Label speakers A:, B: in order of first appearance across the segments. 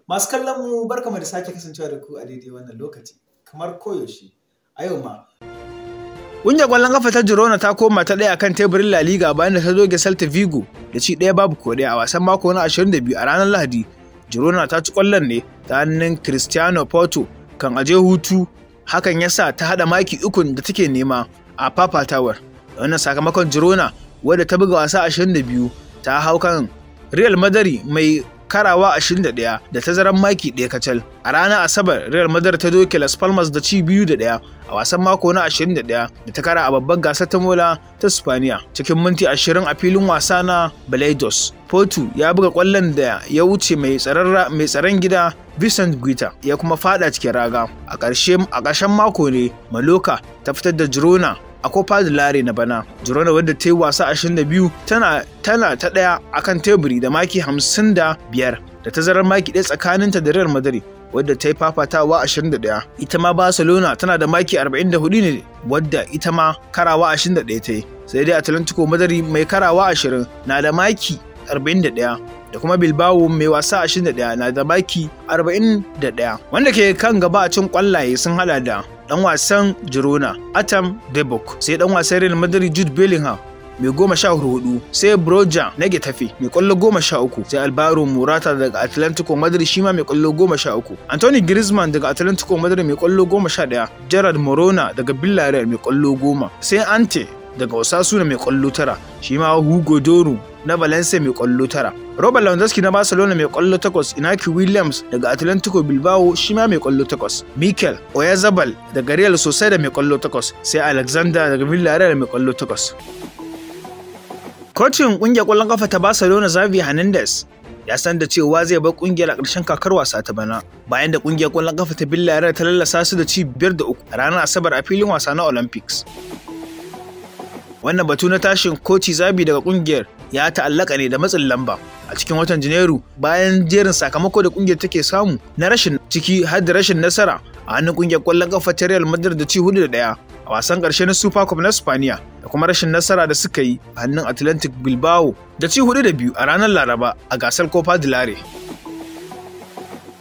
A: Masu kallon mu, barkamu da sake kasancewa da ku a daidai wannan lokaci. Kamar koyaushe, a yau ma
B: Ƙungiyar ƙwallon ƙafa ta Girona ta koma ta ɗaya kan teburin La Liga bayan da ta doge Celta Vigo da ci 1-0 a wasan mako na 22 a ranar Lahadi. Girona ta ci ƙwallon ne ta hannun Cristiano Porto kan aje hutu, hakan ya sa ta haɗa maki ukun da take nema a fafatawar. Da wannan sakamakon, Girona, wadda ta buga wasa 22, ta hau kan Real Madrid mai karawa 21 da tazarar maki 1 kacal. A ranar Asabar, Real Madrid ta doke Las Palmas da ci 2-1 a wasan mako na 21 da ta kara a babbar gasar ta mola ta Spaniya. Cikin minti 20 a filin wasa na Balaidos, Porto ya buga kwallon da ya wuce mai tsaron gida Vicent Guita ya kuma fada cikin raga. A ƙarshen mako ne Mallorca ta fitar da Girona a Copa del Rey na bana. Girona, wadda ta yi wasa 22, tana ta ɗaya akan teburi da maki 55 da tazarar maki 1 tsakaninta da Real Madrid, wadda ta yi fafatawa 21. Ita ma Barcelona tana da maki 44 ne, wadda ita ma karawa 21 ta yi. Sai dai Atlantico Madrid mai karawa 20 na da maki 41, da kuma Bilbao mai wasa 21 na da maki 41. Wanda ke kan gaba a cin kwallaye sun hada da dan wasan Girona Atam Debok, sai dan wasan Real Madrid Jude Bellingham mai 14, sai Broja na Getafe mai kwallo 13, sai Alvaro Morata daga Atlantico Madrid, shi ma mai kwallo 13, Anthony Griezmann daga Atlantico Madrid mai kwallo 11, Gerard Moreno daga Villarreal mai kwallo 10, sai Ante daga Osasuna mai kwallo 9, shi ma Hugo Doro na Valencia mai kwallo 9, Robert Lewandowski na Barcelona mai kwallo 8, Inaki Williams daga Atlantico Bilbao shi ma mai kwallo 8, Mikel Oyarzabal daga Real Sociedad mai kwallo 8, sai Alexander daga Villarreal mai kwallo 8. Kocin kungiyar kwallon kafa ta Barcelona Xavi Hernandez ya san da cewa zai bar kungiyar a ƙarshen kakar wasa ta bana, bayan da kungiyar kwallon kafa ta Villarreal ta lallasa su da ci 5-3 a ranar Asabar a filin wasa na Olympics. Wannan batu na tashin koci Xavi daga kungiyar ya ta'allaka ne da matsin lamba a cikin watan Janairu, bayan jerin sakamako da kungiyar take samu na rashin, ciki har da rashin nasara a hannun kungiyar kwallon kafa ta Real Madrid da ci 4-1 a wasan ƙarshe na Super Cup na Spaniya, da kuma rashin nasara da suka yi a hannun Athletic Bilbao da ci 4-2 a ranar Laraba a gasar Copa del Rey.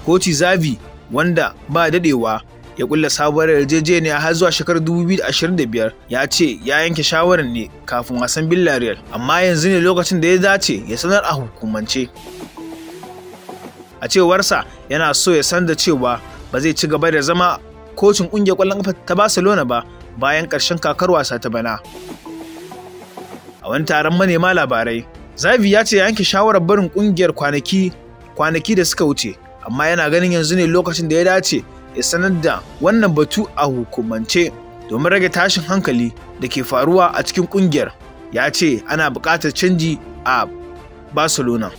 B: Koci Xavi, wanda ba dadewa ya kulla sabuwar yarjejeniya har zuwa shekarar 2025, ya ce ya yanke shawarar ne kafin wasan Villarreal, amma yanzu ne lokacin da ya dace ya sanar a hukumance. A cewarsa, yana so ya san da cewa ba zai ci gaba da zama kocin kungiyar kwallon kafa ta Barcelona ba bayan ƙarshen kakar wasa ta bana. A wani taron manema labarai, Xavi ya ce ya yanke shawarar barin kungiyar kwanaki da suka wuce, amma yana ganin yanzu ne lokacin da ya dace ya sanar da wannan batu a hukumance domin rage tashin hankali da ke faruwa a cikin kungiyar. Ya ce ana buƙatar canji a Barcelona.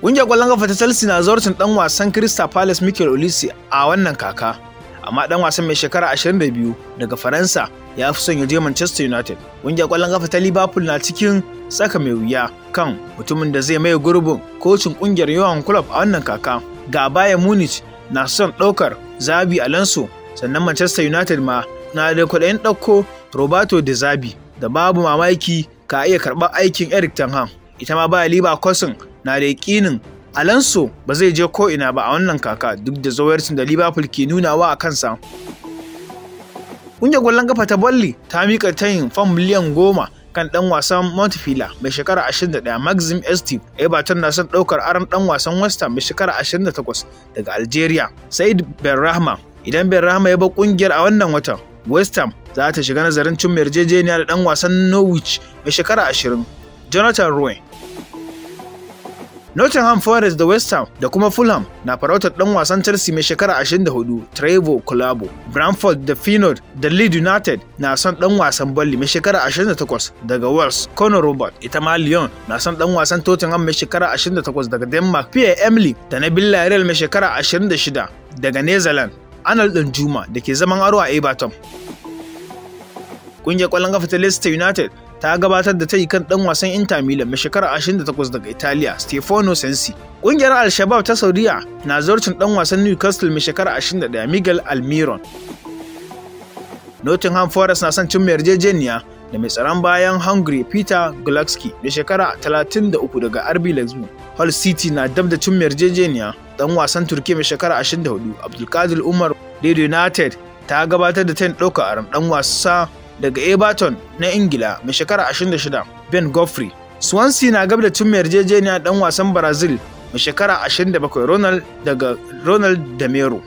B: Ƙungiyar ƙwallon kafa ta Chelsea na zawarcin ɗan wasan Crystal Palace Michael Olise a wannan kaka, amma ɗan wasan mai shekara 22 daga Faransa ya fi son ya je Manchester United. Ƙungiyar ƙwallon kafa ta Liverpool na cikin tsaka mai wuya kan mutumin da zai maye gurbin kocin ƙungiyar Jurgen Klopp a wannan kaka. Ga Bayern Munich na son ɗaukar Xabi Alonso, sannan Manchester United ma na da kwaɗayin ɗauko Roberto De Zerbi, da babu mamaki ka iya karɓar aikin Erik ten Hag. Ita ma Bayer Leverkusen na da yakinin Alonso ba zai je ko ina ba a wannan kaka, duk da zawarcin da Liverpool ke nunawa a kansa. Ƙungiyar ƙwallon kafa ta Burnley ta mika tayin fam miliyan 10 kan ɗan wasan Montpellier mai shekara 21 Maxime Esteve. Everton na son ɗaukar aron ɗan wasan West Ham mai shekara 28 daga Algeria, Said Benrahma. Idan Benrahma ya bar ƙungiyar a wannan watan, West Ham za ta shiga nazarin cin yarjejeniya da ɗan wasan Norwich mai shekara 20 Jonathan Roy. Nottingham Forest da West Ham da kuma Fulham na farautar ɗan wasan Chelsea mai shekara 24 Trevoh Chalobah. Brentford da Feyenoord da Leeds United na son ɗan wasan Burnley mai shekara 28 daga Wales Conor Robert. Ita ma Lyon na son ɗan wasan Tottenham mai shekara 28 daga Denmark Pierre Emily da na Villarreal mai shekara 26 daga Netherlands Arnaut Danjuma, da ke zaman aro a Everton. Ƙungiyar ƙwallon kafa ta Leicester United ta gabatar da tayi kan dan wasan Inter Milan mai shekara 28 daga Italiya Stefano Sensi. Ƙungiyar Al-Shabab ta Saudiya na zawarcin dan wasan Newcastle mai shekara 21 Miguel Almiron. Nottingham Forest na son cimma yarjejeniya da mai tsaron bayan Hungary Peter Gulacsi mai shekara 33 daga RB Leipzig. Hull City na dab da cin yarjejeniya dan wasan Turkiyya mai shekara 24 Abdulkadir Umar. Leeds United ta gabatar da tayin ɗauka aron dan wasa daga Everton na Ingila mai shekara 26 Ben Godfrey. Swansea na gab da cin yarjejeniya dan wasan Brazil mai shekara 27 Ronald daga Ronald Damero.